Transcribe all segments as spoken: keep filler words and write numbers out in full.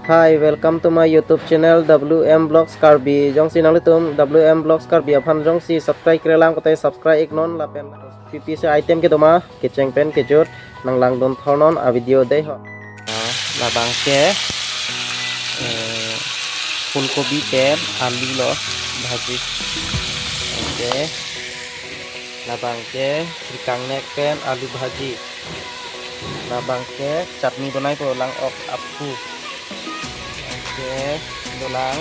Hi, welcome to my YouTube channel W M Vlogs Karbi. Jongsi nanglitum W M Vlogs Karbi aphan jongsi subscribe-re lang pulote subscribe iknon lapen pi pi si item kedo ma kecheng pen kejut nanglangdun thornon a video dei ho. Labang ke, eh, phulkobi pen alu lo bhaji. Oke. Labang ke rikangnek pen alu bhaji. Labang ke chutney bonaipo, lang-ok aphu. Oke, dolang.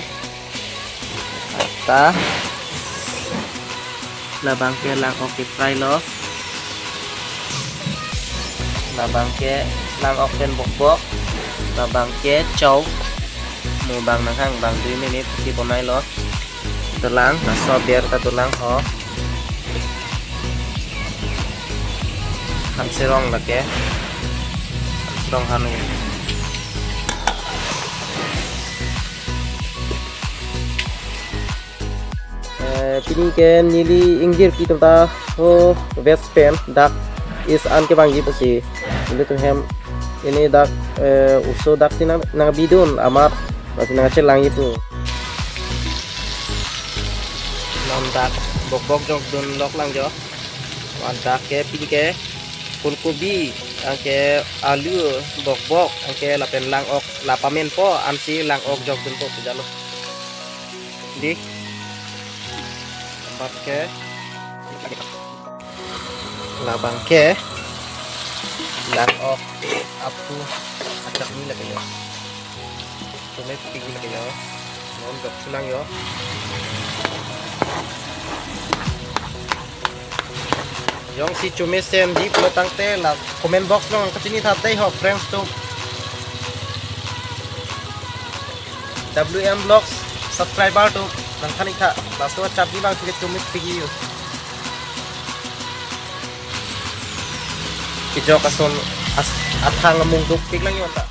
Asta. Labang ke lang-ok ke-fry lo. Labang ke lang-ok pen bokbok. Labang ke chow. Mo bang nanghang bang dui minute si bonai lo. Dolang, laso ber ta dolang ho. Han serong lake. Han serong han. Eh, pini ke neli ingjirpi atum ta ho veg pen dak is an kevangji pusi. Ilitum hem ini dak, eh, oso dak si nang, nangbidun amat, lasi nangchelangji pu. Non dak bokbok jokdun lok lang jo. Wan dak ke pini ke phulkobi, anke alu, bokbok, anke lapen lang-ok, la pamenpo, ansi lang-ok jokdunpo pu jalo. Di. Labang ke. Labang ke. Lang-ok aphu a-chutney lake jo. Chome pigi lake jo. Non jok sulang jo. Jongsi chome senji pulo tangte la comment box along kachinitha dei ho friends atum. W M Vlogs subscriber atum nangthan-iktha, laso a-chutney abang si chome pigi jo. Kejok ason as-, athang amung dukpik lang jo ta.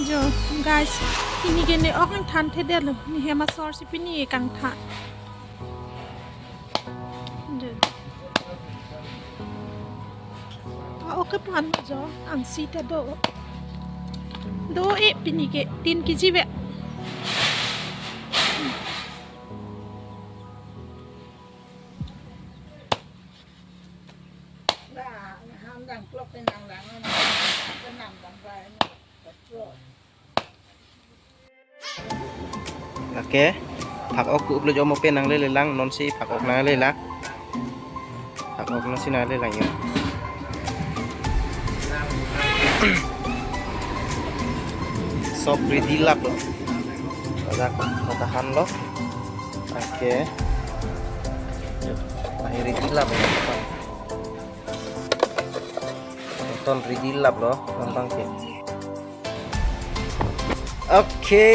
Jo, guys, pini ke ne-ok kangthanthedetlo, ne hem asor si pini kangthan. Jo. A-ok kephan jo, angsi ta do. Do-e pini ke tin kg ve. Lake, phak-ok ku uplo jo mo pen nanglele lang, nonsi phak-ok nanglele lang. Phak-ok nonsi nanglele lang jo. Sob ready laplo. Lajak, lajak han lo. Oke. Lahai ready laplo. Ton ready laplo, non abang ke. Oke,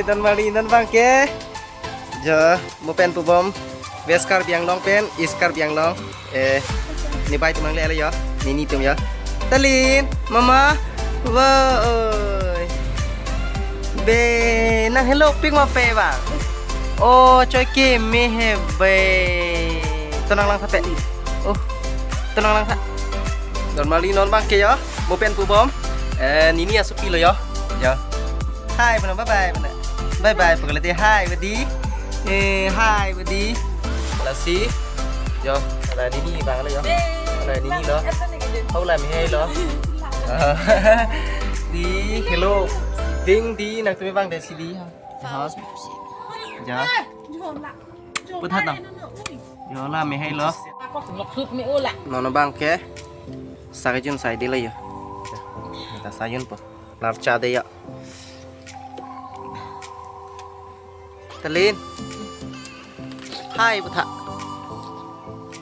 don mari, non abang ke. Jo, mo pen pubom. West Karbi Anglong pen East Karbi Anglong. Eh, ne bai atum nangle ale jo. Nini atum jo. Talin, mama. Wah, oi. Be, nang helopik ma pe bang. Oh, choi keme he be. To nanglang tha pe. Oh, to nanglang tha. Don mari non abang ke jo. Mo pen pubom. Eh, nini asopi lo jo. Jo. Hi, puna, bye bye, puna. Bye bye, pagale te hi, badi. Eh, hi, badi. Lasi. Jo, la nini abang lo jo. La nini lo. Hau la mehai lo. Di, hello. Ding di, nangtum abang dei si di. Ha. Ja. Puthat nang. Jo, la mehai lo. Non abang ke. Sa kejun sai di lo jo. Ta sa junpo. Lar cha dei jo. Talin. Hi, putha.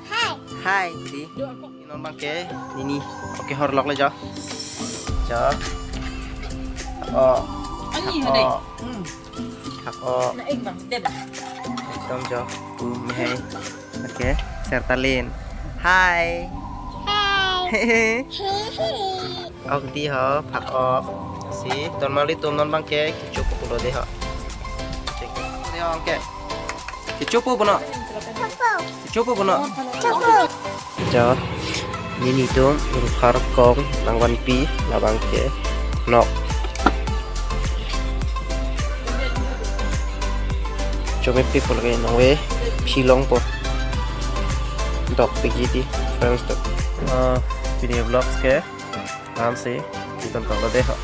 Hi. Hai, di. Non abangke, nini. Oke, horlok le jo. Jo. Oh. Ani hade. Oh. Hmm. Ako. Na ek bang, deba. Ekdom jo. Pu mehai. Oke, Sertalin. Hai. Hai. Hehehe. Ok di ho, phak ok. Si, ton marli atum non abangke, kechopo pulo de ho. Cek. Di ho, oke. Kechopo puno. Kechopo puno. Jo. Nini atum rukhar kong nangvanpi labangke nok. Chomepik pulo ke nangve philongpo. Dokpik ji di friends to. Ah, pini vlogs ke lamsi iton tanglo de ho.